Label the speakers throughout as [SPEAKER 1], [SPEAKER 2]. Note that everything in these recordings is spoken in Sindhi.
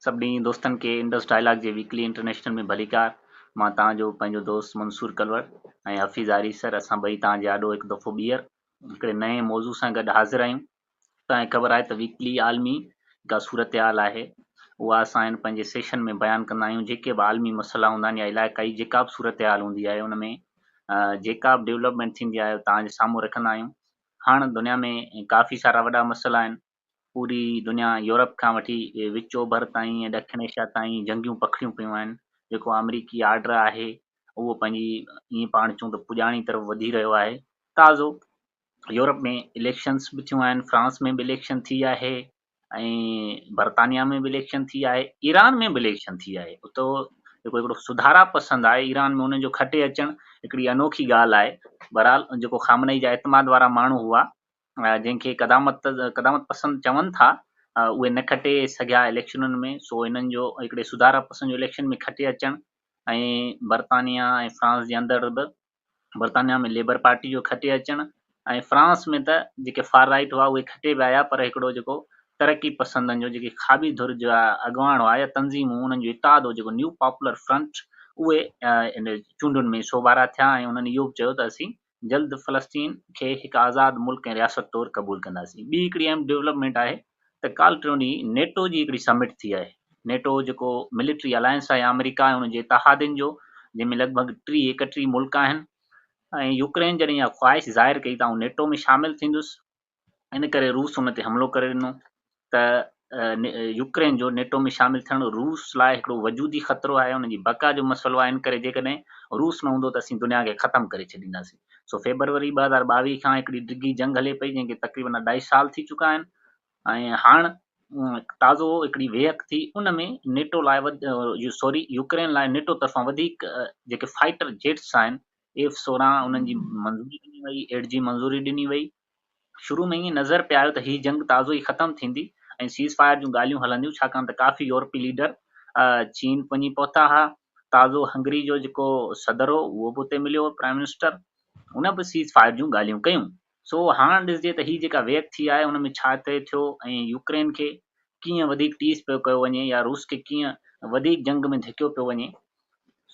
[SPEAKER 1] سڀني دوستن کي انڊس ڊائلاگ جي ويڪلي انٽرنيشنل ۾ ڀليڪار. مان توهان جو پنهنجو دوست منصور ڪلوڙ ۽ حفيظ آريسر اسان ٻئي توهان جي آڏو هڪ دفعو ٻيهر هڪڙي نئين موضوع سان گڏ حاضر آهيون. توهان کي خبر آهي ته ويڪلي عالمي جيڪا صورتحال آهي اها اسان هن پنهنجي سيشن ۾ بيان ڪندا آهيون. جيڪي به عالمي مسئلا هوندا آهن يا علائقائي جيڪا به صورتحال هوندي آهي ان ۾ جيڪا به ڊولپمينٽ ٿيندي آهي توهان جي سامهون رکندا آهيون. هاڻ دنيا ۾ ڪافي سارا وڏا مسئلا آهن. پوري دنيا يورپ کان وٺي وچ اوڀر تائين ۽ ڏکڻ ايشيا تائين جنگيون پکڙيون پيون آهن. جيڪو آمريڪي آرڊر آهي اهو پنهنجي ائين پاڻ چون ته پڄاڻي طرف وڌي رهيو آهي. تازو يورپ ۾ اليڪشنس به ٿيون آهن، فرانس ۾ به اليڪشن ٿي آهي ۽ برطانيا ۾ به اليڪشن ٿي آهي، ايران ۾ به اليڪشن ٿي آهي. اتو جيڪو هڪڙو سڌارا پسند آهي ايران ۾ انهن جو کٽي اچڻ هڪڙي انوکي ڳالهه آهي. بهرحال جيڪو خامنئي جا اعتماد وارا ماڻهو هئا جنهن کي قدامت قدامت پسند چون ٿا اهي نه کٽي سگهيا اليڪشنن ۾ سو انهن جو هڪڙي سڌارا پسند جو اليڪشن ۾ کٽي اچڻ ۽ برطانيا ۽ فرانس جي اندر به برطانيا ۾ ليبر پارٽي جو کٽي اچڻ ۽ فرانس ۾ ته جيڪي فار رائيٽ هئا اهي کٽي به آيا پر هڪڙو جيڪو ترقي پسندن جو جيڪي کاٻي ڌر جا اڳواڻ هئا يا تنظيمون انهن جو اتحاد هو جيڪو نيو پاپولر فرنٽ اهي چونڊن ۾ سوڀارا ٿيا ۽ انهن اهو به چيو ته اسين جلد فلسطين کي هڪ آزاد ملڪ ۽ رياست طور قبول ڪنداسين. ٻي هڪڙي اهم ڊولپمينٽ آهي ته ڪالهه ٽيون ڏينهن نيٽو جي هڪڙي سمٽ ٿي آهي. نيٽو جيڪو ملٽري الائنس آهي آمريڪا ۽ ان جي اتحادين جو جنهن ۾ لڳ ڀڳ 30 31 ملڪ آهن ۽ يوڪرين جڏهن اها خواهش ظاهر ڪئي ته آئون نيٽو ۾ شامل ٿيندس ان ڪري روس ان تي حملو ڪري ڏنو ته يوڪرين جو نيٽو ۾ شامل ٿيڻ روس لاء هڪڙو وجودي خطرو آهي، ان جي بقا جو مسئلو آهي، ان ڪري جيڪڏهن روس نه هوندو ته اسين دنيا کي ختم ڪري ڇڏينداسين. سو فيبروري 2022 کان هڪڙي ڊگهي جنگ هلي پئي جنهن کي تقريبن اڍائي سال ٿي چڪا آهن ۽ هاڻ تازو هڪڙي ويهڪ ٿي ان ۾ نيٽو لاء سوري يوڪرين لاء نيٽو طرفان وڌيڪ جيڪي فائٽر جيٽس آهن ايف 16 انهن جي منظوري ڏني وئي، ايڊ جي منظوري ڏني وئي. شروع ۾ ائين نظر پئي آيو ته هي جنگ تازو ئي ختم ٿيندي ۽ سيز فائر جون ڳالهيون هلنديون ڇاڪاڻ ته ڪافي يورپي ليڊر چين وڃي پهتا ها. تازو هنگري جو جيڪو صدر هو اهو به اتي مليو هو پرائم منسٽر ان به سيز فائر جون ڳالهيون ڪيون. سو هاڻ ڏسجي ته هي جيڪا ويهڪ ٿي آهي ان ۾ ڇا طئي ٿيو ۽ يوڪرين کي ڪيئن وڌيڪ ٽيس پيو ڪيو وڃي يا روس کي ڪيئن وڌيڪ جنگ ۾ ڌڪيو پيو وڃي.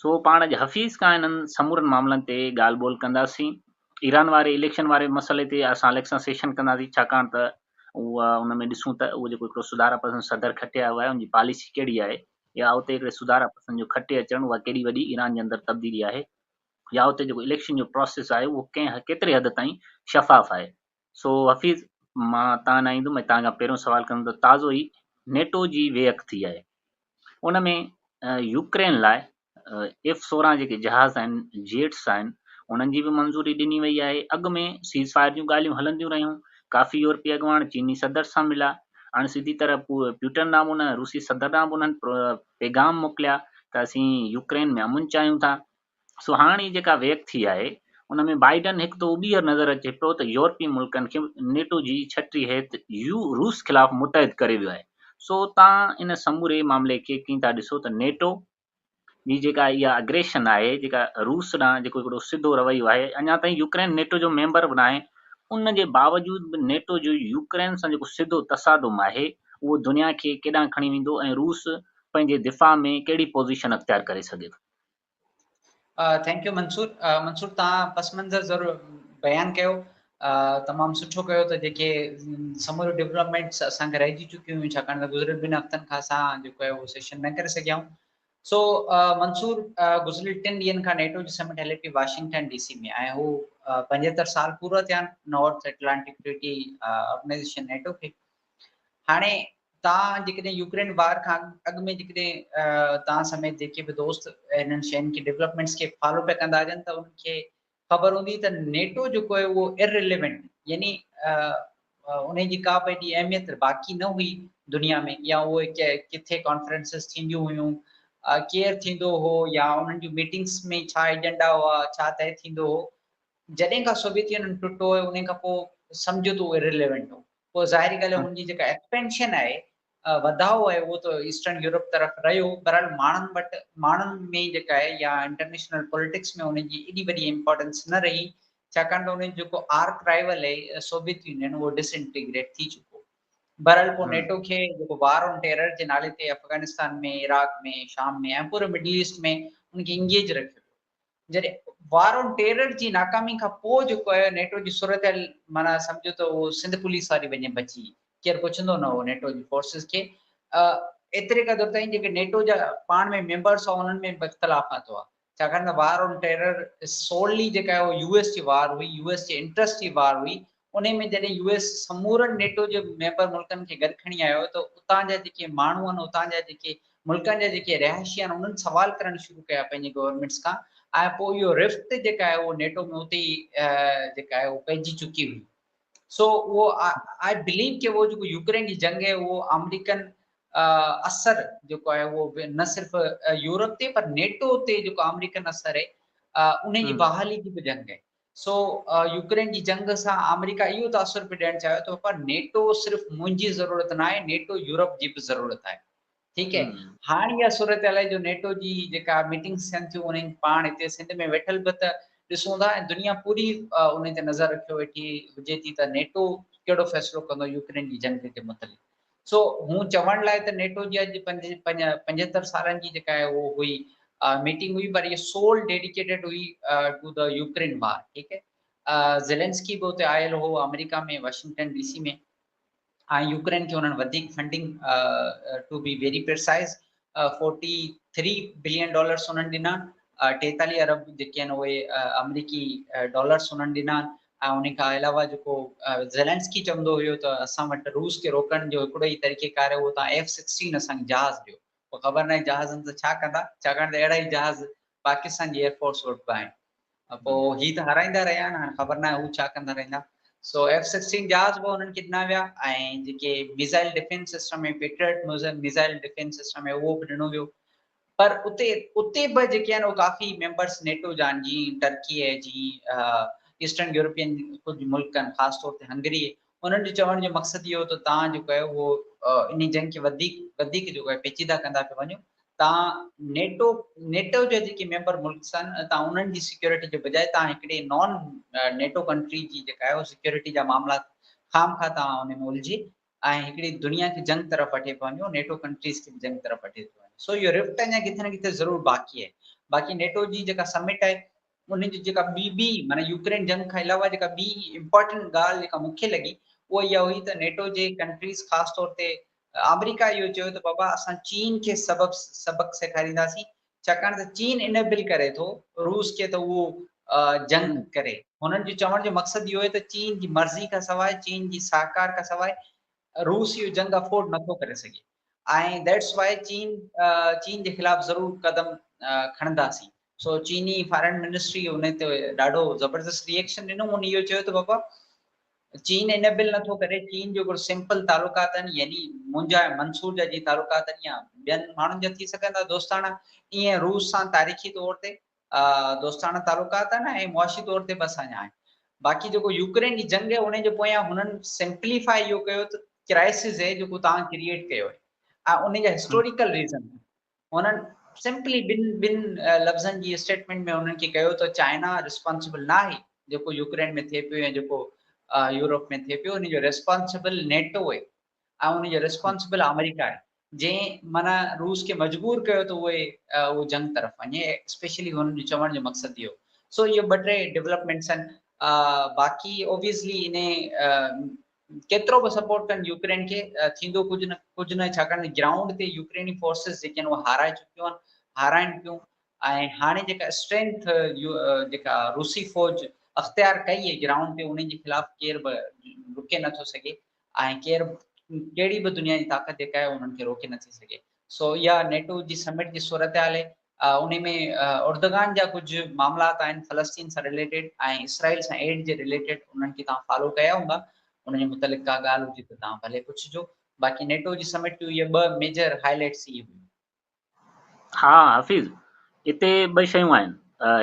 [SPEAKER 1] سو پاڻ اڄ حفيظ کان انهن سمورن معاملن تي ڳالهه ٻولهه ڪنداسين. ايران واري اليڪشن واري مسئلي تي اسان الڳ سان سيشن ڪنداسين ڇاڪاڻ ته اها ان ۾ ڏسون ته اهو جيڪو هڪڙو سڌارا پسند صدر کٽي آيو آهي ان جي پاليسي ڪهڙي آهي يا اتي هڪڙي سڌارا پسند جو کٽي اچڻ اها ڪيڏي وڏي ايران جي اندر تبديلي آهي يا اتي جيڪو اليڪشن جو پراسيس آهي اهو ڪنهن ڪيتري حد تائين شفاف آهي. سو حفيظ مان تان نه ايندم ۽ تان کان پهريون سوال ڪندم ته تازو ئي نيٽو جي ويهڪ ٿي آهي ان ۾ يوڪرين لاء ايف 16 جيڪي جهاز آهن، جيٽس آهن، انهن جي به منظوري ڏني وئي آهي. اڳ ۾ سيز فائر جون ڳالهيون هلنديون رهيون، ڪافي يورپي اڳواڻ چيني صدر سان ملا، اڻ سڌي طرح پيوٽن ڏانهن به انهن روسي صدر ڏانهن به انهن پيغام موڪليا ته اسين يوڪرين ۾ امن چاهيون ٿا. سو هاڻ هي جيڪا ويهڪ ٿي آهي ان ۾ بائيڊن هڪ دفعو ٻيهر نظر اچي پيو ته يورپي ملڪن کي نيٽو جي ڇٽي هيٺ يو روس خلاف متحد ڪري ويو آهي. سو تان ان سموري معاملي کي ڪيئن ٿا ڏسو ته نيٽو جي جيڪا اها اگريشن آهي جيڪا روس ڏانهن جيڪو هڪڙو سڌو رويو آهي اڃا تائين يوڪرين نيٽو جو ميمبر به ناهي ان جي باوجود به نيٽو جو يوڪرين سان جيڪو سڌو تصادم آهي اهو دنيا کي ڪيڏانهن کڻي ويندو ۽ روس پنهنجي دفاع ۾ ڪهڙي پوزيشن اختيار ڪري سگهي ٿو.
[SPEAKER 2] Thank you Mansoor. Mansoor توهان پس منظر ضرور بيان ڪيو تمام سٺو ڪيو ته جيڪي سموريون ڊولپمينٽس اسان کي رهجي چڪيون هيون ڇاڪاڻ ته گذريل ٻن هفتن کان اسان جيڪو آهي اهو سيشن نه ڪري سگهيا آهيون سو منصور گذريل ٽن ڏينهن کان نيٽو جي سمٽ هلي پئي واشنگٽن ڊي سي ۾ ۽ هو 75 سال پورا ٿيا آهن North Atlantic Treaty Organization NATO کي. هاڻي تان جيڪڏهن يوڪرين وار کان اڳ ۾ جيڪڏهن تان سميت جيڪي به دوست هنن شين کي ڊولپمينٽس کي فالو پيا ڪندا هجن ته انهن کي خبر هوندي ته نيٽو جيڪو آهي اهو ارريليونٽ يعني ان جي ڪا به ايڏي اهميت باقي نه هئي دنيا ۾ يا اهي ڪٿي ڪانفرنسز ٿينديون هيون ڪير ٿيندو هو يا انهن جون ميٽنگس ۾ ڇا ايجنڊا هئا ڇا طئي ٿيندو هو جڏهن کان سوويت يونين ٽٽو هو ان کان پوء سمجهو ته اهو ارريليونٽ هو پوء ظاهري ڳالهه آهي هن جي جيڪا ايڪسپينشن آهي وڌاء آهي اهو ته ايسٽرن يورپ طرف رهيو بهرحال ماڻهن وٽ ماڻهن ۾ جيڪا آهي يا انٽرنيشنل پوليٽڪس ۾ ان جي ايڏي وڏي امپورٽنس نه رهي ڇاڪاڻ ته ان جو جيڪو آرڪ رائيول آهي سوويت يونين اهو ڊس انٽيگريٽ ٿي چڪو. بهرحال پوء نيٽو کي جيڪو وار آن ٽيرر جي نالي تي افغانستان ۾ عراق ۾ شام ۾ ۽ پوري مڊل ايسٽ ۾ ان کي انگيج رکيو ويو. جڏهن وار آن ٽيرر جي ناڪامي کان پوء جيڪو آهي نيٽو جي صورتحال معنيٰ سمجهو ته اهو سنڌ پوليس واري وڃي بچي، ڪير پڇندو نه هو نيٽو جي فورسز کي. ايتري قدر تائين جيڪي نيٽو جا پاڻ ۾ ميمبرس هئا انهن ۾ به اختلافات هئا، ڇاڪاڻ ته وار آن ٽيرر سولي جيڪا آهي اهو يو ايس جي وار هئي، يو ايس جي انٽرسٽ جي وار هئي. انهي ۾ جڏهن يو ايس سمورن نيٽو جي ميمبر ملڪن کي گڏ کڻي آيو ته اتان جا جيڪي ماڻهو آهن، اتان جا جيڪي ملڪن جا جيڪي رهائشي آهن انهن سوال ڪرڻ شروع ڪيا پنهنجي گورنمينٽس کان ۽ پوء اهو رفٽ جيڪا آهي اهو نيٽو ۾ اتي ئي جيڪا آهي اهو پئجي چڪي هئي. سو اهو آء بليو ڪي اهو جيڪو يوڪرين جي جنگ آهي اهو آمريڪن اثر جيڪو آهي اهو نه صرف يورپ تي پر نيٽو تي جيڪو آمريڪن اثر آهي انهي جي بحالي جي به جنگ آهي. سو يوڪرين جي جنگ سان آمريڪا اهو تاثر پئي ڏيڻ چاهيو ته بابا نيٽو صرف منهنجي ضرورت ناهي، نيٽو يورپ جي به ضرورت آهي. ٺيڪ آهي، هاڻ اها صورتحال آهي جو نيٽو جي جيڪا ميٽنگس ٿين ٿيون انهن پاڻ هتي سنڌ ۾ ويٺل به ته ڏسون ٿا ۽ دنيا پوري ان تي نظر رکيو ويٺي هجي ٿي ته نيٽو ڪهڙو فيصلو ڪندو يوڪرين جي جنگ جي متعلق. سو هون چوڻ لاء ته نيٽو جي اڄ 75 سالن جي جيڪا آهي اهو هئي ميٽنگ هئي پر اها سول ڊيڊيڪيٽيڊ هئي ٽو the Ukraine وار. ٺيڪ آهي، زيلنسڪي به اتي آيل هو آمريڪا ۾ واشنگٽن ڊي سي ۾ ۽ يوڪرين کي انهن وڌيڪ funding to be very precise 43 billion dollars انهن ڏنا، 43 ارب جيڪي آهن اهي آمريڪي ڊالرس انهن ڏنا. ۽ ان کان علاوه جيڪو زيلنسڪي چوندو هيو ته اسان وٽ روس کي روڪڻ جو هڪڙو ئي طريقي ڪار آهي اهو توهان ايف سڪسٽين اسان کي جهاز ڏيو. پوء خبر ناهي جهازن سان ڇا ڪندا، ڇاڪاڻ ته اهڙا ئي جهاز پاڪستان جي ايئر فورس وٽ به آهن. پوء هي ته هارائيندا رهيا آهن، هاڻي خبر ناهي هو ڇا ڪندا رهندا. سو ايف سڪسٽين جهاز به انهن کي ڏنا ويا ۽ جيڪي missile defence system ۽ Patriot missile defence system آهي اهو به ڏنو ويو. پر اتي اتي به جيڪي آهن اهي ڪافي ميمبرس نيٽو جا آهن، جيئن ٽرڪي آهي، جيئن ايسٽرن يورپين ڪجهه ملڪ آهن خاص طور تي هنگري، انهن جو چوڻ جو مقصد اهو ته توهان جيڪو آهي اهو انهي جنگ کي وڌيڪ وڌيڪ جيڪو آهي پيچيده ڪندا پيا وڃو، توهان نيٽو نيٽو جا جيڪي ميمبر ملڪ آهن توهان انهن جي سيڪيورٽي جي بجاء توهان هڪڙي نان نيٽو ڪنٽري جي جيڪا آهي سيڪيورٽي جا معاملا خام خواهه توهان ان ۾ الجهي ۽ هڪڙي دنيا کي جنگ طرف وٺي پيو وڃو، نيٽو ڪنٽريز کي به جنگ طرف وٺي ٿو وڃي. سو اهو رفٽ اڃا ڪٿي نه ڪٿي ضرور باقي آهي. باقي نيٽو جي جيڪا سمٽ آهي ان جي جيڪا ٻي ٻي معنيٰ يوڪرين جنگ کان علاوه جيڪا ٻي امپارٽنٽ ڳالهه جيڪا مون کي لڳي اها اها هئي ته نيٽو جي ڪنٽريز خاص طور تي آمريڪا اهو چيو ته بابا اسان چين کي سبب سبق سيکارينداسين، ڇاڪاڻ ته چين انيبل ڪري ٿو روس کي ته اهو جنگ ڪري. هنن جو چوڻ جو مقصد اهو آهي ته چين جي مرضي کان سواء، چين جي سهڪار کان سواء روس اهو جنگ افورڊ نٿو ڪري سگهي ۽ that's why چين چين جي خلاف ضرور قدم کڻنداسين. سو چيني فارن منسٽري ان تي ڏاڍو زبردست ريئيڪشن ڏنو. هن اهو چيو ته بابا چين انيبل نٿو ڪري، چين جو هڪڙو سمپل تعلقات آهن، يعني منهنجا ۽ منصور جا جيئن تعلقات آهن يا ٻين ماڻهن جا ٿي سگهن ٿا دوستاڻا، ايئن روس سان تاريخي طور تي دوستاڻا تعلقات آهن ۽ معاشي طور تي به اسان جا آهن. باقي جيڪو يوڪرين جي جنگ آهي ان جي پويان هنن سمپليفائي اهو ڪيو ته ڪرائسز آهي جيڪو توهان ڪريئيٽ ڪيو آهي ۽ ان جا هسٽوريڪل ريزن هنن سمپلي ٻن ٻن لفظن جي اسٽيٽمينٽ ۾ هنن کي ڪيو ته چائنا ريسپانسبل نه آهي جيڪو يوڪرين ۾ ٿئي پيو يا جيڪو يورپ ۾ ٿئي پيو، ان جو ريسپانسبل نيٽو آهي ۽ ان جو ريسپانسبل آمريڪا آهي، جنهن معنيٰ روس کي مجبور ڪيو ته اهي اهو جنگ طرف وڃي. اسپيشلي هنن جو چوڻ جو مقصد اهو. سو اهو ٻه ٽي ڊولپمينٽس آهن. باقي اوبويسلي انهي ڪيترو به سپورٽ ڪن يوڪرين کي ٿيندو ڪجهه نه ڪجهه نه، ڇاڪاڻ ته گرائونڊ تي يوڪريني فورسز جيڪي آهن اهي هارائي چڪيون آهن، هارائن پيون ۽ هاڻي جيڪا اسٽرينٿ جيڪا روسي فوج اختيار ڪئي آهي گرائونڊ تي انهن جي خلاف ڪير به رڪي نٿو سگهي ۽ ڪير ڪهڙي به دنيا جي طاقت جيڪا آهي انهن کي روڪي نٿي سگهي. سو اها نيٽو جي سمٽ جي صورتحال آهي. انهي ۾ اردگان جا ڪجهه معاملات آهن فلسطين سان رليٽيڊ ۽ اسرائيل سان ايڊ جي رليٽيڊ، انهن کي توهان فالو ڪيا هوندا، ان جي متعلق ڪا ڳالهه هجي ته توهان ڀلي پڇجو. باقي نيٽو جي سمٽ جون اهي ٻه ميجر هائلائٽس اهي هيون.
[SPEAKER 1] ها حفيظ، اتي ٻه شيون آهن،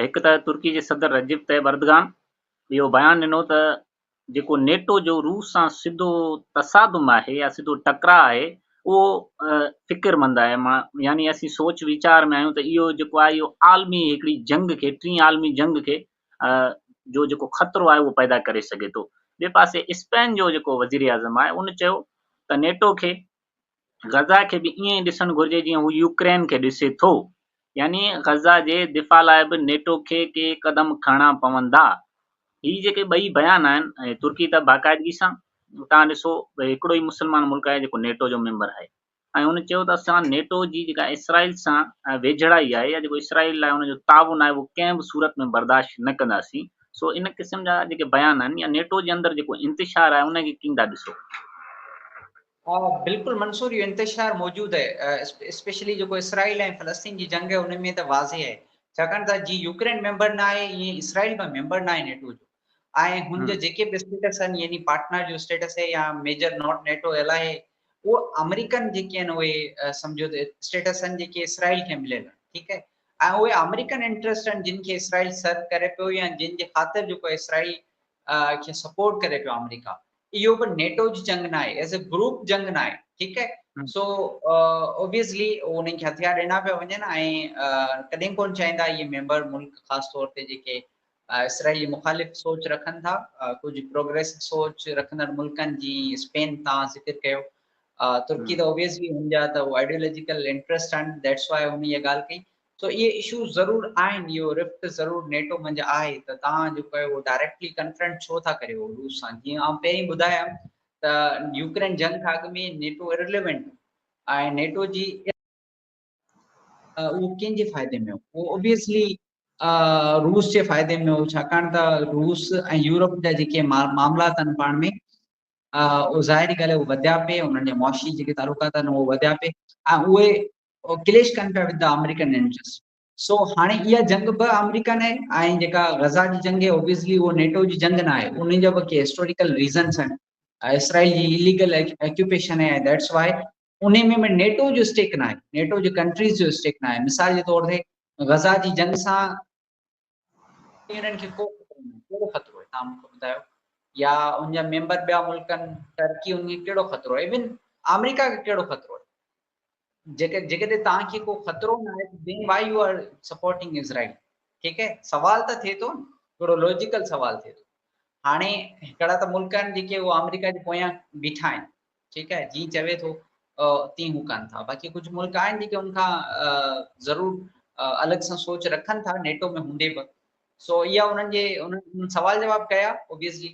[SPEAKER 1] هڪ ته ترڪي جي صدر رجب طيب اردگان اهو بيان ڏنو ته جيڪو نيٽو جو روس سان سڌو تصادم آهي يا سڌو ٽڪراء آهي اهو فڪرمند آهي، يعني اسين سوچ ويچار ۾ آهيون ته اهو جيڪو آهي اهو عالمي هڪڙي جنگ کي، ٽين عالمي جنگ کي جو جيڪو خطرو آهي اهو پيدا ڪري سگهي ٿو. ٻئي پاسي اسپين جو جيڪو وزيراعظم آهي ان چيو ته ته نيٽو کي غزه کي به ائين ئي ڏسڻ گهرجي جيئن هو يوڪرين کي ڏسي ٿو، يعني غزه جي دفاع لاء به نيٽو کي ڪي قدم کڻڻا پوندا. هي جيڪي ٻئي بيان آهن ۽ ترڪي ته باقاعدگي سان توهان ڏسو هڪڙو ئي مسلمان ملڪ آهي جيڪو نيٽو جو ميمبر آهي ۽ هن چيو ته اسان نيٽو جي جيڪا اسرائيل سان ويجهڙائي آهي يا جيڪو اسرائيل لاء ان جو تعاون آهي اهو ڪنهن به صورت ۾ برداشت نه ڪنداسين. سو ان قسم جا جيڪي بيان آهن يا نيٽو جي اندر جيڪو انتشار آهي ان کي ڪيئن ٿا ڏسو؟
[SPEAKER 2] ها بلڪل منصور اهو انتشار موجود آهي اسپيشلي جيڪو اسرائيل ۽ فلسطين جي جنگ آهي ان ۾ ته واضح آهي ڇاڪاڻ ته جي يوڪرين ميمبر نه آهي ائين اسرائيل به ميمبر نه آهي نيٽو جو ۽ هن جا جيڪي به اسٽيٽس آهن يعني پارٽنر جو اسٽيٽس آهي يا ميجر not NATO الاهي اهو آمريڪن جيڪي آهن اهي سمجهو ته اسٽيٽس آهن جيڪي اسرائيل کي مليل آهن ٺيڪ آهي ۽ اهي آمريڪن انٽرسٽ آهن جن کي اسرائيل سرو ڪري پيو يا جن جي خاطر جيڪو اسرائيل کي سپورٽ ڪري پيو آمريڪا اهو به نيٽو جي جنگ نه آهي ايز اي گروپ جنگ نه آهي ٺيڪ آهي سو اوبويسلي انهن کي هٿيار ڏنا پيا وڃن ۽ ڪڏهن ڪون چاهيندا اهي ميمبر ملڪ خاص طور تي جيڪي اسرائيل جي مخالف سوچ رکن ٿا ڪجهه پروگريسو سوچ رکندڙ ملڪن جي اسپين تان ذڪر ڪيو ترڪي ته اوبويسلي هن جا ته آئيڊيولوجيڪل انٽرسٽ آهن that's why هن اها ڳالهه ڪئي سو اهي اشو ضرور آهن اهو رفٽ ضرور نيٽو منجهه آهي ته توهان جيڪو آهي اهو ڊائريڪٽلي ڪنفرنٽ ڇو ٿا ڪريو روس سان جيئن آئون پهرين ٻڌايم ته يوڪرين جنگ کان اڳ ۾ نيٽو ارليونٽ ۽ نيٽو جي اهو ڪنهن جي فائدي ۾ هو اهو اوبويسلي روس جي فائدي ۾ هو ڇاڪاڻ ته روس ۽ يورپ جا جيڪي معاملات آهن پاڻ ۾ اهو ظاهري ڳالهه اهو وڌيا پئي انهن جا معاشي جيڪي تعلقات آهن اهو وڌيا پئي ۽ اهي ڪليش ڪن پيا وٿ the American interest سو هاڻي اها جنگ به آمريڪن آهي ۽ جيڪا غزا جي جنگ آهي اوبويسلي اهو نيٽو جي جنگ نه آهي ان جا به ڪي هسٽوريڪل ريزنس آهن اسرائيل جي اليگل اڪيوپيشن آهي that's why ان ۾ به نيٽو جو اسٽيڪ نه آهي نيٽو جي ڪنٽريز جو اسٽيڪ نه آهي مثال جي طور تي غزا جي جنگ سان انهن کي ڪو خطرو نه ڪهڙو خطرو آهي توهان مونکي ٻڌايو يا ان جا ميمبر ٻيا ملڪن ٽرڪي ان کي ڪهڙو خطرو آهي ايون آمريڪا کي ڪهڙو خطرو آهي جيڪڏهن توهان کي ڪو خطرو نه آهي then why you are supporting Israel ٺيڪ آهي سوال ته ٿئي ٿو هڪڙو لاجيڪل سوال ٿئي ٿو هاڻي هڪڙا ته ملڪ آهن جيڪي هو آمريڪا جي پويان بيٺا آهن ٺيڪ آهي جيئن چوي ٿو تيئن هو ڪن ٿا باقي ڪجهه ملڪ آهن جيڪي ان کان ضرور الڳ سان سوچ رکن ٿا نيٽو ۾ هوندي به سو اها انهن جي انهن سوال جواب ڪيا اوبويسلي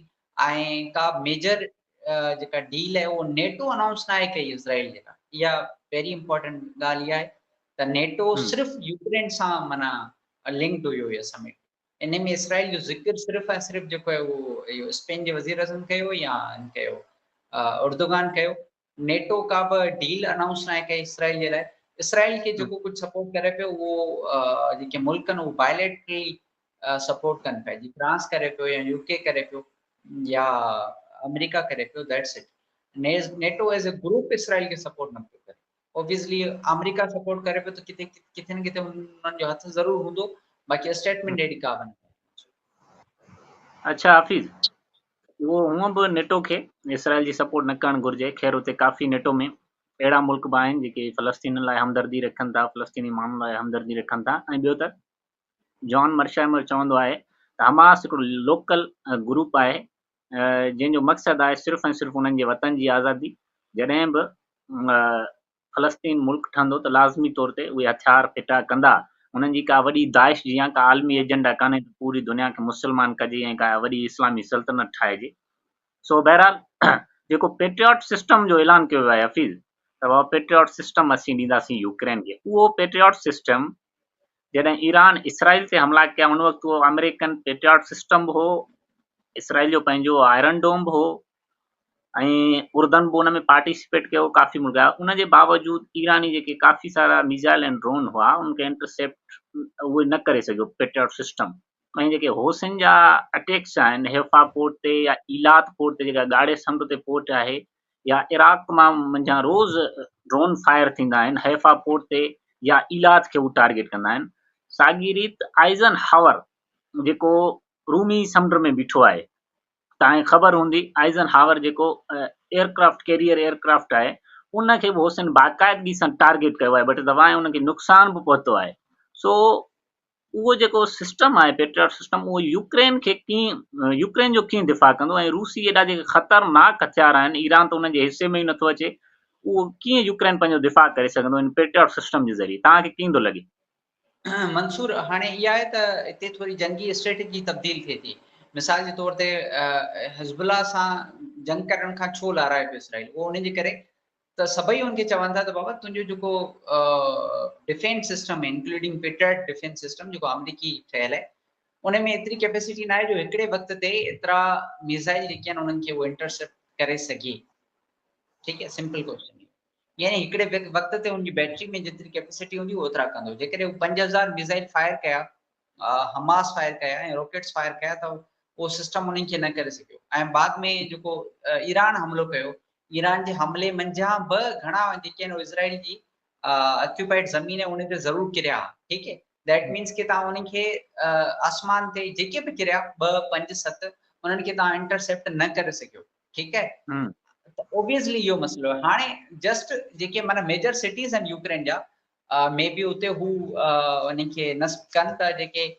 [SPEAKER 2] ۽ ڪا ميجر جيڪا ڊيل آهي اهو نيٽو انائونس ناهي ڪئي اسرائيل جي لاء اها ويري امپورٽنٽ ڳالهه اها آهي ته نيٽو صرف يوڪرين سان معنيٰ لنڪڊ هيو اهو سمٽ ان ۾ اسرائيل جو ذڪر صرف ۽ صرف جيڪو آهي اهو اهو اسپين جي وزير اعظم ڪيو يا ان ڪيو اردوگان ڪيو نيٽو ڪا به ڊيل انائونس ناهي ڪئي اسرائيل جي لاء اسرائيل کي جيڪو ڪجهه سپورٽ ڪري پيو اهو جيڪي ملڪ آهن اهو بائليٽرلي سپورٽ ڪن پيا جي فرانس ڪري پيو يا يو ڪي ڪري پيو يا آمريڪا ڪري پيو that's it NATO as a group Israel کي سپورٽ نه پيو ڪري اوبويسلي آمريڪا سپورٽ ڪري پيو ته ڪٿي ڪٿي نه ڪٿي انهن جو هٿ ضرور هوندو باقي اسٽيٽمنٽ اهڙي ڪا به نه.
[SPEAKER 1] اڇا حفيظ اهو هونء به نيٽو کي اسرائيل جي سپورٽ نه ڪرڻ گهرجي، خير اتي ڪافي نيٽو ۾ اهڙا ملڪ به آهن جيڪي فلسطينين لاء همدردي رکن ٿا، فلسطيني ماڻهن لاء همدردي رکن ٿا ۽ ٻيو ته جان مرشائمر چوندو آهي ته حماس هڪڙو لوڪل گروپ آهي جنهن جو مقصد آهي صرف ۽ صرف انهن جي وطن جي آزادي، جڏهن به فلسطين ملڪ ٺهندو ته لازمي طور تي اهي هٿيار ڦٽا ڪندا. انهن جي ڪا وڏي داعش جيان ڪا عالمي ايجنڊا ڪانهي ته پوري دنيا کي مسلمان ڪجي ۽ ڪا وڏي اسلامي سلطنت ٺاهجي. سو بهرحال جيڪو پيٽرياٽ سسٽم جو اعلان ڪيو ويو آهي حفيظ ته بابا پيٽرياٽ سسٽم اسين ڏينداسين يوڪرين کي اهو پيٽرياٽ سسٽم جڏهن ايران اسرائيل تي حملا ڪيا ان وقت اهو آمريڪن پيٽرياٽ سسٽم به هو اسرائيل جو پنهنجو آئرن ڊوم به هو ۽ اردن به ان ۾ پارٽيسپيٽ ڪيو ڪافي ملڪ آيا ان جي باوجود ايراني جيڪي ڪافي سارا ميزائل ۽ ڊرون هئا ان کي انٽرسيپٽ اهي نه ڪري سگهيو پيٽرياٽ سسٽم ۽ جيڪي حوثين جا اٽيڪس آهن حيفا پورٽ تي يا ايلات پورٽ تي جيڪا ڳاڙهي سمنڊ تي پورٽ آهي يا عراق مان منجهان روز ڊرون فائر ٿيندا آهن حيفا پورٽ تي يا ايلات کي هو ٽارگيٽ ڪندا آهن ساڳي ريت آئزن هاور جيڪو رومي سمنڊ ۾ بيٺو آهي توهان کي خبر هوندي آئزن هاور جيڪو ايئرڪرافٽ ڪيريئر ايئرڪرافٽ آهي ان کي به حسين باقاعدگي سان ٽارگيٽ ڪيو آهي ٻه ٽي دفعا ۽ ان کي نقصان به پهتو آهي سو اهو جيڪو سسٽم آهي پيٽرياٽ سسٽم اهو يوڪرين کي ڪيئن يوڪرين جو ڪيئن دفاع ڪندو ۽ روسي ايڏا جيڪي خطرناڪ هٿيار آهن ايران ته انهن جي حصي ۾ ئي نٿو اچي اهو ڪيئن يوڪرين پنهنجو دفاع ڪري سگهندو ان پيٽرياٽ سسٽم جي ذريعي توهان کي ڪيئن ٿو لڳي؟
[SPEAKER 2] منصور هاڻي اها آهي ته اتي ٿوري جنگي اسٽريٽجي تبديل ٿئي ٿي مثال جي طور تي حزب الله سان جنگ ڪرڻ کان ڇو لارائي پيو اسرائيل اهو ان جي ڪري ته سڀئي ان کي چون ٿا ته بابا تنهنجو جيڪو ڊفينس سسٽم آهي انڪلوڊنگ پيٽريٽ ڊفينس سسٽم جيڪو آمريڪي ٺهيل آهي ان ۾ ايتري ڪيپيسٽي ناهي جو هڪڙي وقت تي ايترا ميزائل جيڪي آهن انهن کي اهو انٽرسيپٽ ڪري سگهي. ٺيڪ آهي سمپل ڪوشچن يعني هڪڙي وقت تي ان جي بيٽري ۾ جيتري ڪيپيسٽي هوندي اوترا ڪندو. جيڪڏهن هو 5000 ميزائل فائر ڪيا، حماس فائر ڪيا ۽ راڪيٽس فائر ڪيا ته اهو سسٽم انهن کي نه ڪري سگهيو ۽ بعد ۾ جيڪو ايران حملو ڪيو، ايران جي حملي منجهان به گهڻا جيڪي آهن اسرائيل جي آڪيوپائيڊ زمين آهي ان تي ضرور ڪريا. ٺيڪ آهي that means ڪي تان انهن کي آسمان تي جيڪي به ڪريا 2 5 7 انهن کي تان انٽرسيپٽ نه ڪري سگهيو. ٺيڪ آهي ته اوبويسلي اهو مسئلو آهي. هاڻي جسٽ جيڪي معنيٰ ميجر سٽيز آهن يوڪرين جا مي بي اتي هو انهن کي نصب ڪن ته جيڪي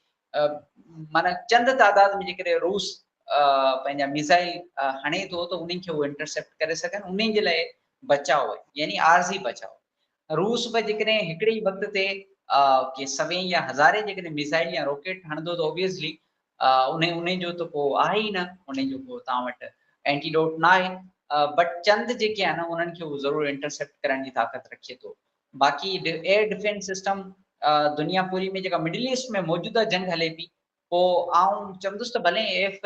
[SPEAKER 2] معنيٰ چند تعداد ۾ جيڪڏهن روس پنهنجا ميزائل هڻي ٿو ته انهن کي هو انٽرسيپٽ ڪري سگهن، انهن جي لاء بچاء آهي يعني عارضي بچاء. روس به جيڪڏهن هڪڙي ئي وقت تي ڪي سوين يا هزارين جيڪڏهن ميزائل يا راڪيٽ هڻندو ته اوبويسلي انهي جو ته ڪو آهي ئي نه، انهي جو ڪو توهان وٽ اينٽيڊوٽ نه آهي، بٽ چند جيڪي آهن انهن کي هو ضرور انٽرسيپٽ ڪرڻ جي طاقت رکي ٿو. باقي ايئر ڊفينس سسٽم دنيا پوري ۾ جيڪا مڊل ايسٽ ۾ موجوده جنگ هلي پئي، پوء آئون چوندس ته ڀلي ايف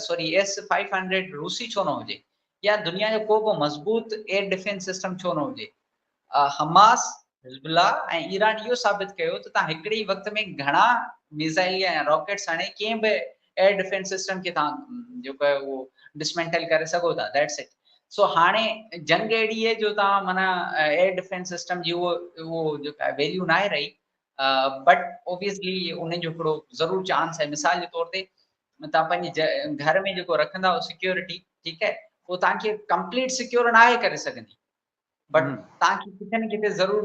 [SPEAKER 2] سوري ايس 500 روسي ڇو نه هجي يا دنيا جو ڪو به مضبوط ايئر ڊفينس سسٽم ڇو نه هجي، حماس، حزب الله ۽ ايران اهو ثابت ڪيو ته تان هڪڙي ئي وقت ۾ گهڻا ميزائل يا راڪيٽس هڻي ڪنهن به ايئر ڊفينس سسٽم کي تان جيڪو آهي اهو ڊسمينٽل ڪري سگهو ٿا. That's it. سو هاڻي جنگ اهڙي آهي جو تان معنيٰ ايئر ڊفينس سسٽم جي اهو جيڪا آهي ويليو ناهي رهي، بٽ اوبويسلي ان جو هڪڙو ضرور چانس آهي. مثال جي طور تي تان پنهنجي گهر ۾ جيڪو رکندا آهيو سيڪيورٽي، ٺيڪ آهي، اهو تان کي ڪمپليٽ سيڪيور ناهي ڪري سگهندي، بٽ تان کي ڪٿي نه ڪٿي ضرور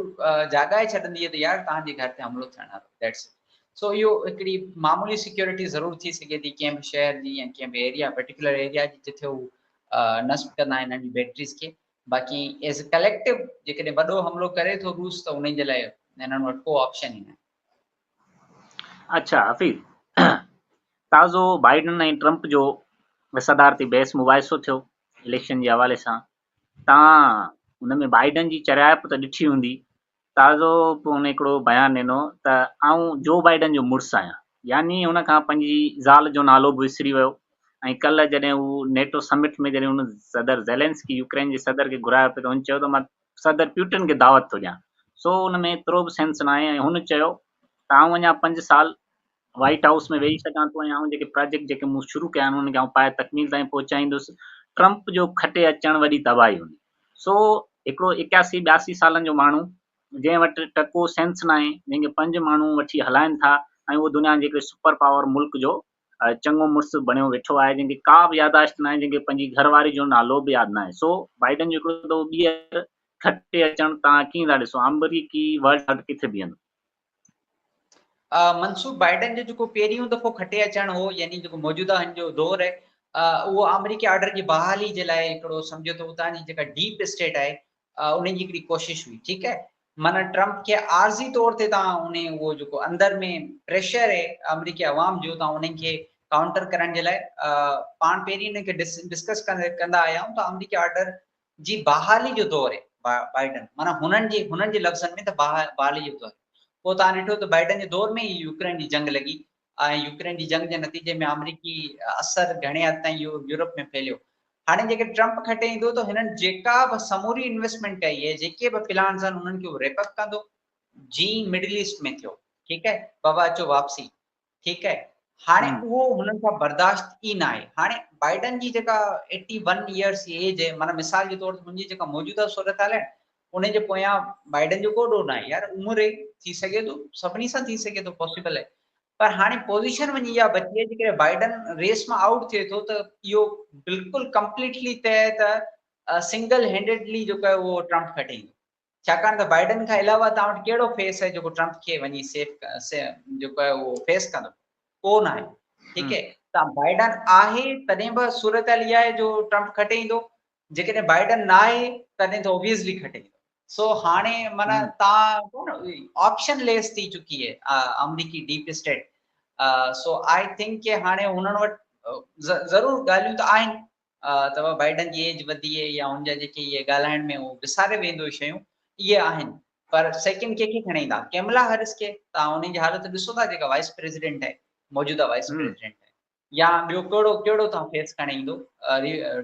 [SPEAKER 2] جاڳائي ڇڏندي ته يار تان جي گهر تي حملو ٿيڻ وارو. That's it. سو اهو هڪڙي معمولي سيڪيورٽي ضرور ٿي سگهي ٿي ڪنهن به شهر جي يا ڪنهن به ايريا، پرٽيڪولر ايريا جي جتي هو نصب ڪندا آهن انهن جي بيٽريز کي. باقي ايز اي ڪليڪٽو جيڪڏهن وڏو حملو ڪري ٿو روس ته انهن جي لاء هنن وٽ ڪو آپشن ئي ناهي.
[SPEAKER 1] اڇا حفيظ، تازو بائيڊن ۽ ٽرمپ جو صدارتي بحث مباحثو ٿيو اليڪشن جي حوالي سان، تان ان ۾ بائيڊن جي چريائپ ته ڏٺي هوندي. تازو به هن هڪڙو بيان ڏنو ته آئون جو بائيڊن جو مڙس آهيان، يعني هن کان پنهنجي زال جو نالو به وسري ويو ۽ ڪلهه جڏهن هو نيٽو سمٽ ۾ جڏهن هن صدر زيلنسڪي يوڪرين جي صدر کي گهرايو پئي ته هن چيو ته مان صدر پيوٽن کي دعوت ٿو ڏيان، سو ان ۾ ايترو به سينس ناهي ۽ هن چيو ته آئون اڃا پنج سال وائيٽ هائوس ۾ ويهي سگهان ٿو ۽ آئون جيڪي پراجيڪٽ جيڪي مون شروع ڪيا آهن انهن کي آئون پايي تڪميل تائين پهچائيندس. ٽرمپ جو کٽي اچڻ وڏي تباهي هوندي. سو هڪڙو 81 82 سالن جو ماڻهو جنهن وٽ ٽڪو سينس ناهي، جنهن کي پنج ماڻهو وٺي هلائن ٿا ۽ اهو دنيا جي هڪڙي سپر پاور ملڪ جو چڱو مڙس بڻيو ويٺو آهي، جنهن کي ڪا به ياداشت ناهي، جنهن کي پنهنجي گهر واري جو نالو به ياد ناهي. سو بائيڊن جو هڪڙو دفعو ٻيهر کٽي اچڻ توهان ڪيئن ٿا ڏسو؟ آمريڪي ورلڊ آرڊر ڪٿي بيهندو؟
[SPEAKER 2] منصور، بائيڊن جو جيڪو پهريون دفعو کٽي اچڻ هو، يعني جيڪو موجوده هن جو دور آهي، اهو آمريڪي آرڊر جي بحالي جي لاء هڪڙو سمجهو ته اتان جي جيڪا ڊيپ اسٽيٽ آهي ان جي هڪڙي ڪوشش هئي. ٺيڪ آهي، معنيٰ ٽرمپ کي عارضي طور تي تان ان اهو جيڪو اندر ۾ پريشر آهي آمريڪي عوام جو، تان انهن کي ڪائونٽر ڪرڻ جي لاء پاڻ پهرين انهن کي ڊسڪس ڪندا آيا آهيون ته آمريڪي آرڊر جي بحالي جو دور آهي بائيڊن، معنيٰ هنن جي لفظن ۾ ته بحالي جو دور. پوء توهان ڏٺو ته بائيڊن جي دور ۾ ئي يوڪرين جي جنگ لڳي ۽ يوڪرين جي جنگ جي نتيجي ۾ آمريڪي اثر گهڻي حد تائين يورپ ۾ ڦهليو. هاڻي جيڪڏهن ٽرمپ کٽي ايندو ته هنن جيڪا به سموري انويسٽمينٽ ڪئي آهي، جيڪي به پلانز آهن انهن کي هو ريپ اپ ڪندو، جيئن مڊل ايسٽ ۾ ٿيو. ٺيڪ آهي بابا اچو واپسي. ٺيڪ آهي، هاڻي اهو هنن کان برداشت ئي ناهي. هاڻي بائيڊن جي جيڪا 81 ايئرس جي ايج آهي، معنيٰ مثال جي طور تي هن جي جيڪا موجوده صورتحال آهي ان جي پويان بائيڊن جو ڪو ڏوهه ناهي. يار عمر آهي، ٿي سگهي ٿو، سڀني سان ٿي سگهي ٿو، پاسيبل آهي، پر هاڻي پوزيشن وڃي اها بچي آهي جيڪڏهن بائيڊن ريس مان آئوٽ ٿئي ٿو ته اهو بلڪل ڪمپليٽلي طئي ته سنگل هينڊيڊلي جيڪو آهي اهو ٽرمپ کٽي ايندو. ڇاڪاڻ ته بائيڊن کان علاوه توهان وٽ ڪهڙو فيس آهي جيڪو ٽرمپ کي وڃي سيف جيڪو آهي اهو فيس ڪندو؟ ڪو نه آهي. ٺيڪ آهي ته بائيڊن آهي تڏهن به صورتحال اها آهي جو ٽرمپ کٽي ايندو، جيڪڏهن بائيڊن نه آهي تڏهن ته اوبويسلي کٽي ايندو. سو هاڻي معنيٰ تان آپشن ليس ٿي چڪي آهي آمريڪي deep state. So I think ڪي هاڻي هنن وٽ ضرور ڳالهيون ته آهن ته بائيڊن جي ايج وڌي آهي يا هن جا جيڪي اهي ڳالهائڻ ۾ هو وساري ويندو شيون اهي آهن، پر سيڪنڊ ڪنهن کي کڻي ايندا؟ ڪيملا هرس کي. توهان ان جي حالت ڏسو ٿا جيڪا وائس پريزيڊنٽ آهي، موجوده وائس پريزيڊنٽ آهي، يا ٻيو ڪهڙو ڪهڙو توهان فيس کڻي ايندو؟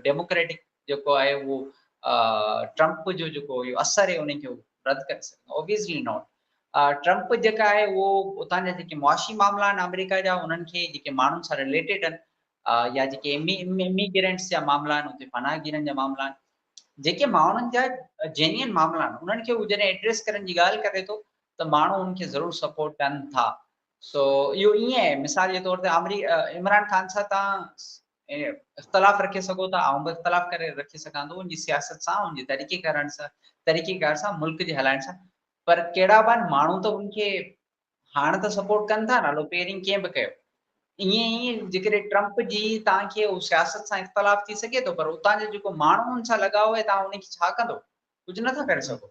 [SPEAKER 2] ڊيموڪريٽڪ جيڪو آهي اهو ٽرمپ جو جيڪو اهو اثر آهي ان کي رد ڪري سگهندو؟ Obviously not. Trump جيڪا آهي اهو اتان جا جيڪي معاشي معاملا آهن آمريڪا جا، انهن کي جيڪي ماڻهن سان رليٽيڊ آهن يا جيڪي اميگرينٽس جا معاملا آهن، اتي پناهگيرن جا معاملا آهن، جيڪي ماڻهن جا جينيئن معاملا آهن، انهن کي هو جڏهن ايڊريس ڪرڻ جي ڳالهه ڪري ٿو ته ماڻهو ان کي ضرور سپورٽ ڪن ٿا. سو اهو ائين آهي، مثال جي طور تي آمري عمران خان سان تان اختلاف رکي سگهو ٿا، آئون به اختلاف ڪري رکي سگهان ٿو ان جي سياست سان، ان جي طريقي ڪرڻ سان، طريقي ڪار سان، ملڪ جي هلائڻ سان، پر ڪهڙا به آهن ماڻهو ته ان کي هاڻ ته سپورٽ ڪن ٿا نه، هلو پهرين ڪنهن به ڪيو. ائين ئي جيڪڏهن ٽرمپ جي توهان کي سياست سان اختلاف ٿي سگهي ٿو، پر اتان جو جيڪو ماڻهو ان سان لڳاء آهي توهان ان کي ڇا ڪندو؟ ڪجهه نٿا ڪري سگهو.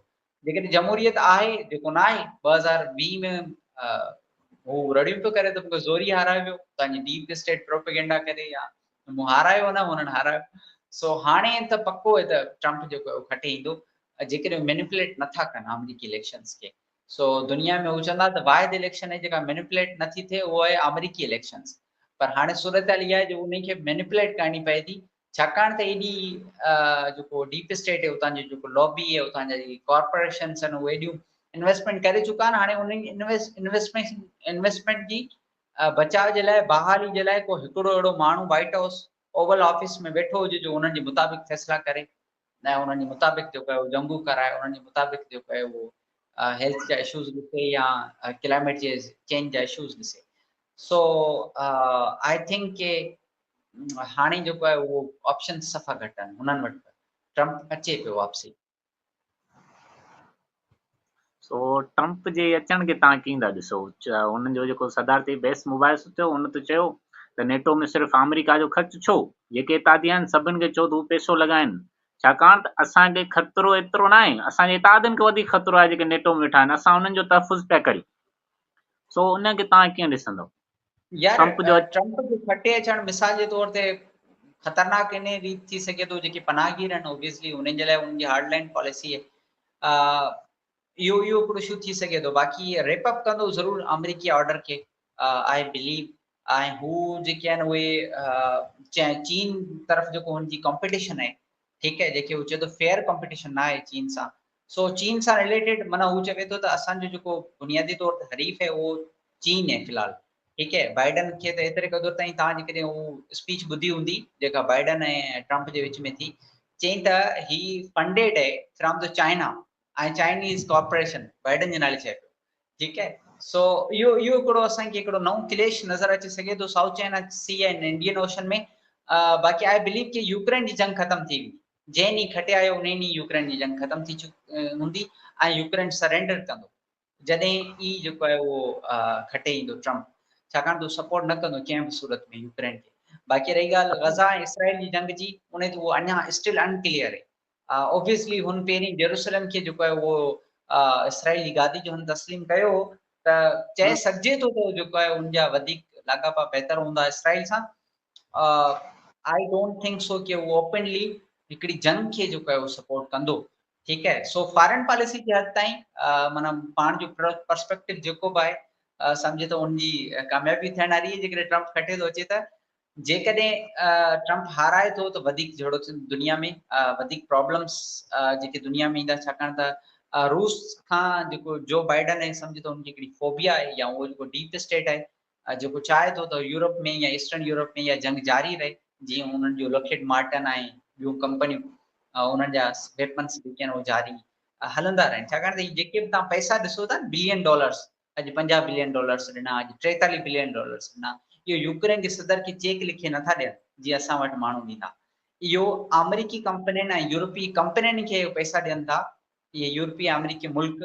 [SPEAKER 2] جيڪڏهن جمهوريت آهي جيڪو نه آهي، 2020 ۾ هو رڙيون پيو ڪري ته مونکي زوري هارايو ويو، توهان جي ڊيپ اسٽيٽ پروپيگنڊا ڪري يا مون هارايو نه هنن هارايو. سو هاڻي ته پڪو آهي ته ٽرمپ جيڪو آهي اهو کٽي ايندو، جيڪڏهن مينيپوليٽ نٿا ڪن آمريڪي اليڪشنز کي. سو دنيا ۾ هو چوندا ته واحد اليڪشن آهي جيڪا مينيپوليٽ نٿي ٿئي اهو آهي آمريڪي اليڪشنز، پر هاڻي صورتحال اها آهي جو انهي کي مينيپوليٽ ڪرڻي پئي ٿي، ڇاڪاڻ ته ايڏي جيڪو ڊيپ اسٽيٽ آهي، اتان جو جيڪو لابي آهي، اتان جا جيڪي ڪارپوريشنس آهن، اهي ايڏيون انويسٽمينٽ ڪري چڪا آهن. هاڻي انهن انويسٽمينٽ جي بچاء جي لاء، بحالي جي لاء ڪو هڪڙو اهڙو ماڻهو وائٽ هائوس اوول آفيس ۾ ويٺو هجي جو انهن جي مطابق فيصلا ڪري ۽ انهن جي مطابق جيڪو آهي اهو جنگون ڪرائي، انهن جي مطابق جيڪو آهي اهو هيلٿ جا اشوز ڏسي يا ڪلائميٽ جي چينج جا اشوز ڏسي. سو I think ڪي هاڻي جيڪو آهي اهو آپشن صفا گهٽ آهن هنن وٽ، ٽرمپ اچي پيو واپسي.
[SPEAKER 1] سو ٽرمپ جي اچڻ کي توهان ڪيئن ٿا ڏسو؟ هن جو جيڪو صدارتي بحث مباحثو ٿيو، هن ته چيو ته نيٽو ۾ صرف آمريڪا جو خرچ ڇو، جيڪي اتحادي آهن سڀن کي چئو ته هو پئسو لڳائن، ڇاڪاڻ ته اسان کي خطرو ايترو ناهي، اسان جي اتحادين کي وڌيڪ خطرو آهي جيڪي نيٽو ۾ ويٺا آهن، اسان انهن جو تحفظ پيا ڪريون. سو ان کي توهان ڪيئن ڏسندؤ؟
[SPEAKER 2] يار ٽرمپ جو ٽرمپ جو کٽي اچڻ مثال جي طور تي خطرناڪ ان ريت ٿي سگهي ٿو، جيڪي پناهگير آهن اوبويسلي انهن جي لاء انهن جي هارڊ لائن پاليسي آهي، اهو اهو هڪڙو اشو ٿي سگهي ٿو. باقي ريپ اپ ڪندو ضرور آمريڪي آرڊر کي I believe, ۽ هو جيڪي آهن اهي چين طرف جيڪو هن جي ڪمپٽيشن آهي، ٺيڪ آهي، جيڪي هو چئي ٿو فيئر ڪمپٽيشن نه آهي چين سان، سو چين سان رليٽيڊ معنيٰ هو چوي ٿو ته اسان جو جيڪو بنيادي طور تي حريف آهي اهو چين آهي في الحال، ٺيڪ آهي. بائيڊن کي ته ايتري قدر تائين توهان جيڪڏهن هو اسپيچ ٻڌي هوندي جيڪا بائيڊن ۽ ٽرمپ جي وچ ۾ ٿي، چئين ته هي فنڊيڊ آهي from the China ۽ Chinese corporation, Biden جي نالي چئي پيو، ٺيڪ آهي. سو اهو اهو هڪڙو اسان کي هڪڙو نئون ڪليش نظر اچي سگهي ٿو سائوٿ چائنا سي ۽ انڊين اوشن ۾. باقي I believe ڪي يوڪرين جي جنگ ختم ٿي ويندي، جنهن ڏينهن کٽي آيو ان ڏينهن يوڪرين جي جنگ ختم ٿي چڪي هوندي ۽ يوڪرين سرينڊر ڪندو جڏهن ئي جيڪو آهي اهو کٽي ايندو ٽرمپ، ڇاڪاڻ ته سپورٽ نه ڪندو ڪنهن به صورت ۾ يوڪرين کي. باقي رهي ڳالهه غزه ۽ اسرائيل جي جنگ جي، ان تي اهو اڃا اسٽل انڪليئر آهي. اوبويسلي هن پهرين جيروسلم کي جيڪو آهي اهو اسرائيل جي گادي جو هن تسليم ڪيو هو ته چئي سگهجي ٿو ته جيڪو آهي ان جا وڌيڪ لاڳاپا بهتر هوندا اسرائيل سان. I don't think so ڪي هو اوپنلي هڪڙي جنگ کي جيڪو آهي اهو سپورٽ ڪندو، ٺيڪ آهي. سو فارن پاليسي جي حد تائين معنيٰ پاڻ جو پرسپيڪٽو جيڪو به آهي سمجهي ٿو ان جي ڪاميابي ٿيڻ واري آهي جيڪڏهن ٽرمپ کٽي ٿو اچي ته. جيڪڏهن ٽرمپ هارائي ٿو ته وڌيڪ جهيڙو ٿيندو دنيا ۾، وڌيڪ پرابلمس جيڪي دنيا ۾ ايندا، ڇاڪاڻ ته روس کان جيڪو جو بائيڊن آهي سمجهي ٿو ان کي هڪڙي فوبيا آهي، يا اهو جيڪو ڊيپ اسٽيٽ آهي جيڪو چاهي ٿو ته يورپ ۾ يا ايسٽرن يورپ ۾ اها جنگ جاري رهي، جيئن انهن جو لوڪهيڊ مارٽن ۽ ٻيون ڪمپنيون انهن جا ويپنس جيڪي آهن اهي جاري هلندا رهن، ڇاڪاڻ ته جيڪي به توهان پئسا ڏسو ٿا بلين ڊالرس، اڄ 50 بلين ڊالرس ڏنا، اڄ 43 بلين ڊالرس ڏنا، اهو يوڪرين جي صدر کي چيڪ لکي نٿا ڏين جيئن اسان وٽ ماڻهو ڏيندا، اهو آمريڪي ڪمپنين ۽ يورپي ڪمپنين کي اهو پئسا ڏين ٿا اهي يورپي آمريڪي ملڪ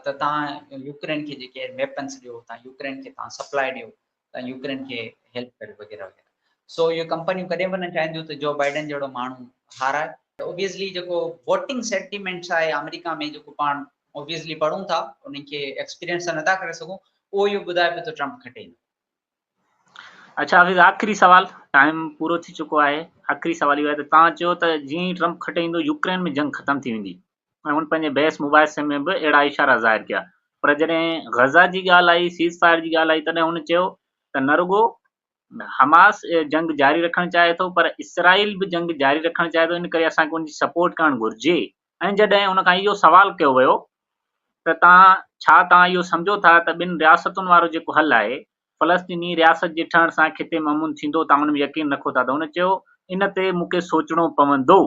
[SPEAKER 2] ته توهان يوڪرين کي جيڪي ويپنس ڏيو، توهان يوڪرين کي توهان سپلاء ڏيو، توهان يوڪرين کي هيلپ ڪريو وغيره وغيره. سو اهي ڪمپنيون ڪڏهن به نه چاهينديون ته جو بائيڊن جهڙو ماڻهو هارائي. اوبويسلي جيڪو ووٽنگ سينٽيمينٽس آهي آمريڪا ۾ جيڪو پاڻ اوبويسلي پڙهون ٿا انهن کي ايڪسپيرينس ته نٿا ڪري سگهون، اهو اهو ٻڌائي پيو ته ٽرمپ کٽي ايندو.
[SPEAKER 1] اڇا حفيظ آخري سوال، ٽائيم پورو ٿي چڪو آهي، آخري سوال اهو آهي ته توهان چيو ته جيئن ئي ٽرمپ کٽي ايندو يوڪرين ۾ جنگ ختم ٿي ويندي ۽ هن پنهنجي بحث مباحثي ۾ به اهڙا اشارا ظاهر ڪيا پر جڏهن غزه جي ڳالهه آئي، سيز فائر جي ڳالهه آئي تڏهن هن چيو ته نه رڳو حماس جنگ جاري رکڻ چاهي ٿو پر اسرائيل به جنگ جاري رکڻ چاهي ٿو ان ڪري اسان کي ان جي سپورٽ ڪرڻ گهرجي ۽ جڏهن ان کان اهو سوال ڪيو ويو ته توهان ڇا توهان اهو سمجهو ٿا ته ٻن رياستن وارو جيڪو حل آهي فلسطيني رياست جي ٺهڻ سان خطي ۾ امن ٿيندو توهان ان ۾ يقين رکو ٿا ته هن چيو ان تي مون کي سوچڻو پوندو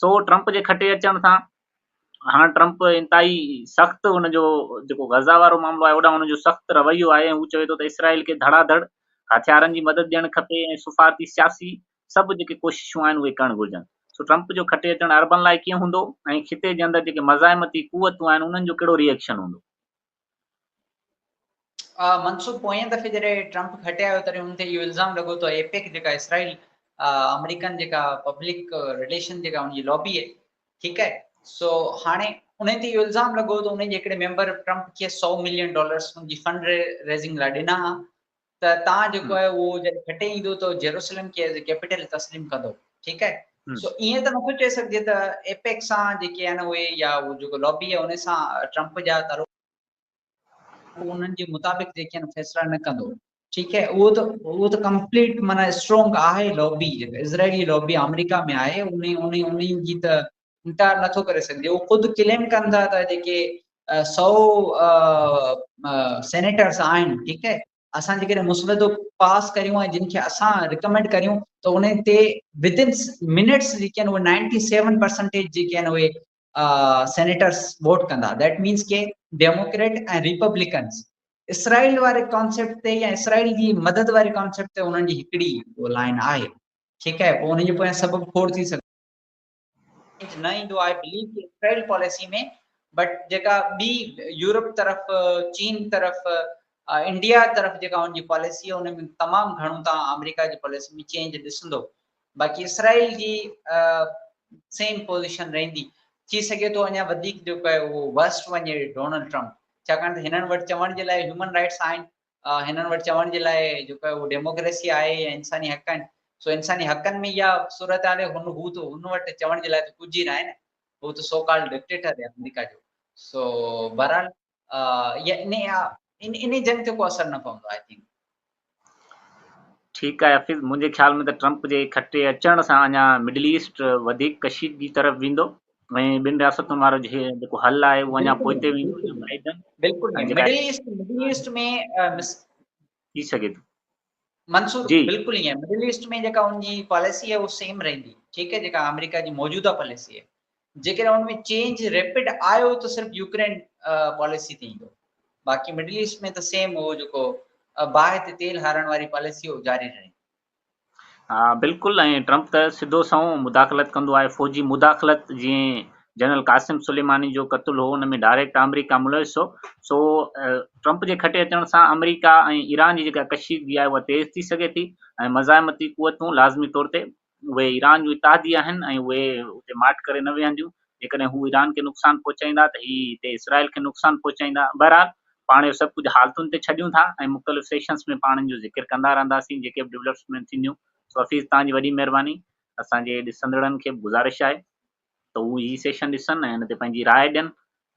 [SPEAKER 1] سو ٽرمپ جي کٽي اچڻ سان هاڻ ٽرمپ انتهائي سخت ان جو جيڪو غزه وارو معاملو آهي اوڏانهن ان جو سخت رويو آهي ۽ هو چوي ٿو ته اسرائيل کي ڌڙا ڌڙ هٿيارن جي مدد ڏيڻ کپي ۽ سفارتي سياسي سڀ جيڪي ڪوششون آهن اهي ڪرڻ گهرجن. سو ٽرمپ جو کٽي اچڻ عربن لاء ڪيئن هوندو ۽ خطي جي اندر جيڪي مزاحمتي قوتون آهن انهن جو ڪهڙو ري ايڪشن هوندو؟
[SPEAKER 2] منصور پوئين دفعي جڏهن ٽرمپ کٽي آيو تڏهن ان تي اهو الزام لڳو ته ايپيڪ جيڪا اسرائيل آمريڪن جيڪا پبلڪ رليشن جيڪا ان جي لابي آهي ٺيڪ آهي سو هاڻي ان تي اهو الزام لڳو ته ان جي هڪڙي ميمبر ٽرمپ کي 100 ملين ڊالرس ان جي فنڊ ريزنگ لاء ڏنا ها ته تان جيڪو آهي اهو جڏهن کٽي ايندو ته جيروسلم کي ايز اي ڪيپيٽل تسليم ڪندو ٺيڪ آهي سو ائين ته نٿو چئي سگهجي ته ايپيڪ سان جيڪي آهن اهي يا اهو جيڪو لابي آهي ان سان ٽرمپ جا تعلق انهن جي مطابق جيڪي آهن فيصلا نه ڪندو ٺيڪ آهي اهو ته اهو ته ڪمپليٽ معنی اسٽرانگ آهي لابي جيڪا اسرائيلي لابي آمريڪا ۾ آهي ان ان ان جي ته انڪار نٿو ڪري سگهجي اهو خود ڪليم ڪن ٿا ته جيڪي 100 سينيٽرس آهن ٺيڪ آهي اسان جيڪڏهن مسودو پاس ڪريون ۽ جن کي اسان ريڪمينڊ ڪريون ته ان تي ود ان منٽس جيڪي آهن اهي 97% جيڪي آهن اهي سينيٽرس ووٽ ڪندا that means K Democrat ۽ Republicans اسرائيل واري ڪانسيپٽ تي يا اسرائيل جي مدد واري ڪانسيپٽ تي انهن جي هڪڙي لائن آهي ٺيڪ آهي پوء ان جي پويان سبب کوڙ ٿي سگهي نه ايندو آهي بليو ڪي اسرائيل پاليسي ۾ بٽ جيڪا ٻي يورپ طرف چين طرف انڊيا طرف جيڪا ان جي پاليسي آهي ان ۾ تمام گهڻو تان آمريڪا جي پاليسي ۾ چينج ڏسندو باقي اسرائيل جي سيم پوزيشن رهندي. ٿي سگهي ٿو اڃا وڌيڪ جيڪو آهي اهو ورسٽ وڃي ڊونلڊ ٽرمپ ڇاڪاڻ ته هنن وٽ چوڻ جي لاء هيومن رائٽس آهن هنن وٽ چوڻ جي لاء جيڪو آهي اهو ڊيموڪريسي آهي يا انساني حق آهن سو انساني حقن ۾ اها صورتحال هن هو ته هن وٽ چوڻ جي لاء ته ڪجهه ئي ناهي نه هو ته سو ڪالڊ ڊڪٽيٽر آهي آمريڪا جو سو بهرحال يا انهي جنگ تي ڪو اثر نه پوندو I think.
[SPEAKER 1] ٺيڪ آهي حفيظ منهنجي خيال ۾ ته ٽرمپ جي کٽي اچڻ سان اڃا مڊل ايسٽ وڌيڪ ڪشيدگي طرف ويندو ۽ ٻن رياستن وارو جيڪو حل آهي اهو اڃا پوئتي ويندو جو بائيڊن
[SPEAKER 2] بلڪل مڊل ايسٽ مڊل ايسٽ ۾
[SPEAKER 1] ٿي سگهي ٿو
[SPEAKER 2] منصور بلڪل ائين مڊل ايسٽ ۾ جيڪا ان جي پاليسي آهي اهو سيم رهندي ٺيڪ آهي جيڪا آمريڪا جي موجوده پاليسي آهي جيڪڏهن ان ۾ چينج ريپڊ آيو ته صرف يوڪرين پاليسي تي ايندو باقي مڊل ايسٽ ۾ ته سيم اهو جيڪو باهه تي تيل هارڻ واري پاليسي اهو جاري رهندي.
[SPEAKER 1] ها بلڪل ۽ ٽرمپ ته سڌو سنئون مداخلت ڪندو آهي فوجي مداخلت جيئن جنرل قاسم سليماني جو قتل هو ان ۾ ڊائريڪٽ آمريڪا ملوث هو سو ٽرمپ جي کٽي اچڻ سان آمريڪا ۽ ايران جي جيڪا ڪشيدگي آهي اها تيز ٿي سگهي ٿي ۽ مزاحمتي قوتون لازمي طور تي اهي ايران جون اتحادي آهن ۽ اهي اتي ماٺ ڪري نه ويهنديون، جيڪڏهن هو ايران کي نقصان پهچائيندا ته هي هتي اسرائيل کي نقصان پهچائيندا. بهرحال پاڻ اهو سڀ ڪجهه حالتن تي ڇڏيون ٿا ۽ مختلف سيشنز ۾ پاڻ ان جو ذڪر ڪندا رهنداسين جيڪي به ڊولپمينٽ ٿينديون. سو حفيظ توهان جي وڏي مهرباني. اسان جي ڏسندڙن کي به گذارش آهي ته هو هي سيشن ڏسن ۽ ان تي پنهنجي راء ڏين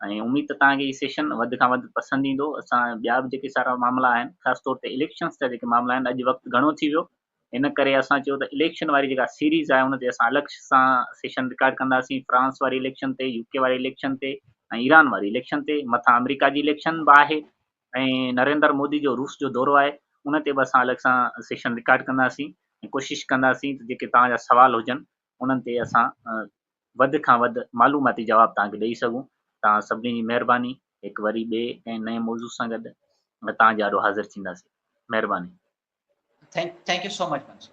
[SPEAKER 1] ۽ اميد ته توهان کي هي سيشن وڌ کان وڌ پسند ايندو. اسان ٻيا به جيڪي سارا معاملا آهن خاص طور تي اليڪشنز جا جيڪي معاملا آهن اڄ وقت گهڻو ٿي ويو ان ڪري اسان چيو ته اليڪشن واري جيڪا سيريز آهي ان تي اسان الڳ سان سيشن رڪارڊ ڪنداسين فرانس واري اليڪشن تي يو ڪي واري اليڪشن تي ۽ ايران واري اليڪشن تي مٿان آمريڪا جي اليڪشن به آهي ۽ نريندر مودي جو روس جو دورو آهي ان تي به اسان الڳ سان سيشن رڪارڊ ڪنداسين ۽ ڪوشش ڪنداسين ته جيڪي توهان جا سوال هجن انهن تي اسان وڌ کان وڌ معلوماتي جواب توهان کي ڏئي سگهون توهان سڀني جي مهرباني هڪ وري ٻئي ڪنهن نئين موضوع سان گڏ توهان جي آڏو حاضر ٿينداسين مهرباني
[SPEAKER 2] Thank you so much Mansoor.